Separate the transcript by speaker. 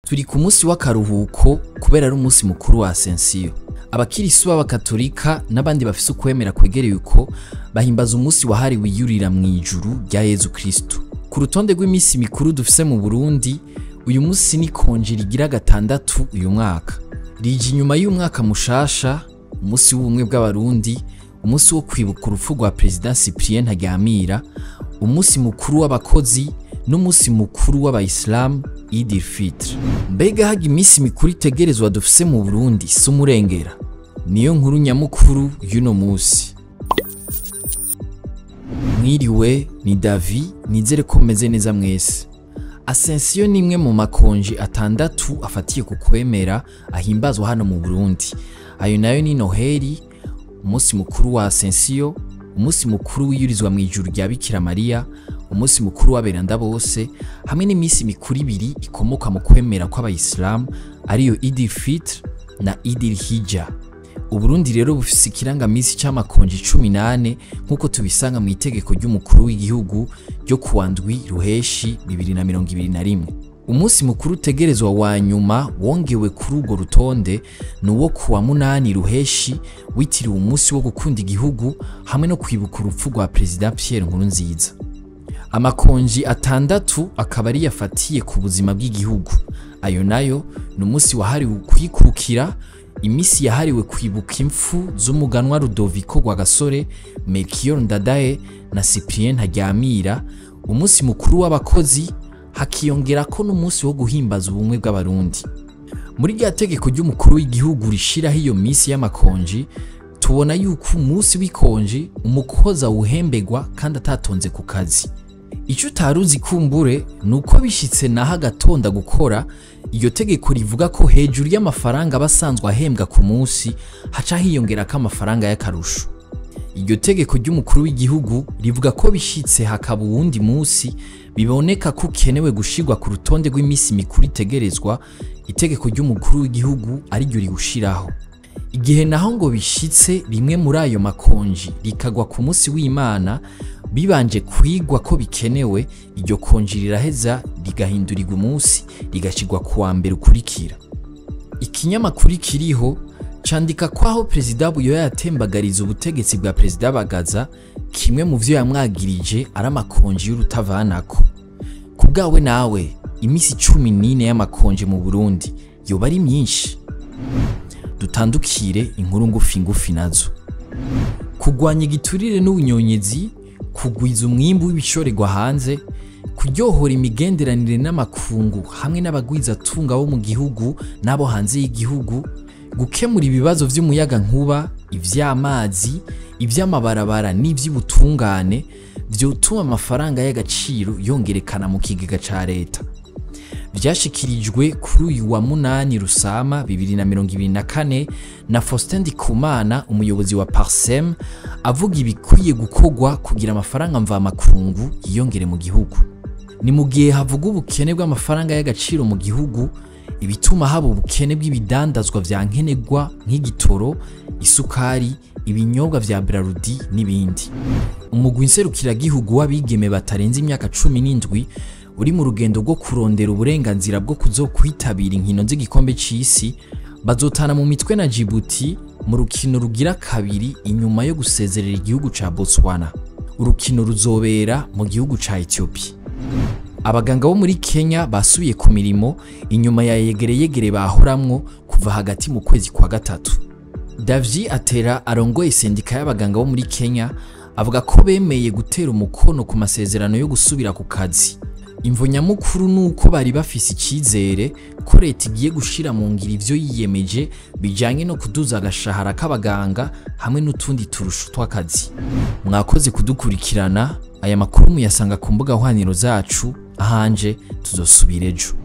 Speaker 1: Turi ku munsi w'akaruhuko kubera ari umunsi mukuru wa Ascension. Abakirisu b'abakatolika n'abandi bafise ukwemera kwegereye uko bahimbaza umunsi wahariwe iyurira mu ijuru rya Yezu Kristo. Ku rutonde rw'iminsi mikuru dufise mu Burundi, uyu munsi ni konji rigira gatandatu uyu mwaka. Rije inyuma y'umwaka mushasha, umunsi w'ubumwe bw'Abarundi, umunsi wo kwibuka urupfu rwa President Cyprien Ntaryamira, umunsi mukuru w'abakozi n'umunsi mukuru w'abayisilamu Eid al-Fitr. Mbega haga iminsi mikuru itegerezwa dufise mu Burundi si umurengera? Niyo nkuru nyamukuru y'uno munsi. Mwiriwe, ni Davi, nizere ko meze neza mwese. Ascension ni imwe mu makonji atandatu afatiye ku kwemera ahimbazwa hano mu Burundi. Ayo nayo ni Noheli, umunsi mukuru wa Ascension, umunsi mukuru wiyurizwa mu ijuru rya Bikira Mariya, umunsi mukuru w'aberanda bose, hamwe n'iminsi mikuru ibiri ikomoka mu kwemera kw'abayisilamu ariyo Eid al-Fitr na Eid al-Hijja. Uburundi rero bufise ikirangamisi c'amakonji 18 nk'uko tubisanga mu itegeko ry'umukuru w'igihugu ryo kuwa ndwi Ruheshi 2021. Umunsi mukuru utegerezwa wa nyuma wongewe kuri urwo rutonde ni uwo kuwa 8 Ruheshi witiriwe umunsi wo gukunda igihugu hamwe no kwibuka urupfu rwa President Pierre Nkurunziza. Amakonji atandatu akaba ari yafatiye ku buzima bw'igihugu. Ayo nayo ni umunsi wahariwe kwikukira, imisi yahariwe kwibuka impfu z'umuganwa Rudoviko Rwagasore, Melchior Ndadaye na Cyprien Ntaryamira, umunsi mukuru w'abakozi, hakiyongerako n'umunsi wo guhimbaza ubumwe bw'Abarundi. Muri rya tegeko ry'umukuru w'igihugu rishiraho iyo misi y'amakonji, tubona yuko umunsi w'ikonji umukozi awuhembegwa kandi atatonze ku kazi. Ico utaruzi kumbure nuko bishitse naho agatonda gukora, iryo tegeko rivuga ko hejuru y'amafaranga aba asanzwe ahembwa ku munsi haca hiyongerako amafaranga y'akarusho. Iryo tegeko ry'umukuru w'igihugu rivuga ko bishitse hakaba uwundi munsi biboneka ko ukenewe gushirwa ku rutonde rw'imisi mikuru itegerezwa, itegeko ry'umukuru w'igihugu ariryo riwushiraho. Igihe naho ngo bishitse rimwe muri ayo makonji rikagwa ku munsi w'Imana, bibanje kwigwa ko bikenewe, iryo konji riraheza rigahindurirwa umunsi rigashirwa kuwa mbere ukurikira. Ikinyamakuru kiriho candika ko aho Perezida Buyoya yatembagariza ubutegetsi bwa Perezida Bagaza, kimwe mu vyo yamwagirije ari amakonji y'urutavanako. Ku bwawe nawe, imisi 14 y'amakonji mu Burundi yoba ari myinshi? Dutandukire inkuru ngufi ngufi nazo. Kugwanya igiturire n'ubunyonyezi, kugwiza umwimbu w'ibishorerwa hanze, kuryohora imigenderanire n'amakungu hamwe n'abagwizatunga bo mu gihugu n'abo hanze y'igihugu, gukemura ibibazo vy'umuyaga nkuba, ivy'amazi, ivy'amabarabara n'ivy'ubutungane vyotuma amafaranga y'agaciro yongerekana mu kigega ca leta. Vyashikirijwe kuri uyu wa 8 Rusama 2024 na Faustin Ndikumana, umuyobozi wa Parsem, avuga ibikwiye gukorwa kugira amafaranga mvamakungu yiyongere mu gihugu. Ni mu gihe havuga ubukene bw'amafaranga y'agaciro mu gihugu, ibituma haba ubukene bw'ibidandazwa vya nkenerwa nk'igitoro, isukari, ibinyobwa vya Brarudi n'ibindi. Umugwi nserukiragihugu w'abigeme batarenze imyaka 17 uri mu rugendo rwo kurondera uburenganzira bwo kuzokwitabira inkino z'igikombe c'isi, bazotana mu mitwe na Djibouti mu rukino rugira kabiri inyuma yo gusezerera igihugu ca Botswana. Urukino ruzobera mu gihugu ca Ethiopia. Abaganga bo muri Kenya basubiye ku mirimo inyuma ya yegereyegere bahoramwo kuva hagati mu kwezi kwa gatatu. Davji Atera arongoye sendika y'abaganga bo muri Kenya avuga ko bemeye gutera umukono ku masezerano yo gusubira ku kazi. Imvo nyamukuru nuko bari bafise icizere ko leta igiye gushira mu ngiro ivyo yiyemeje bijanye no kuduza agashahara k'abaganga hamwe n'utundi turusho tw'akazi. Mwakoze kudukurikirana, aya makuru muyasanga ku mbuga hwaniro zacu, ahanje tuzosubira ejo.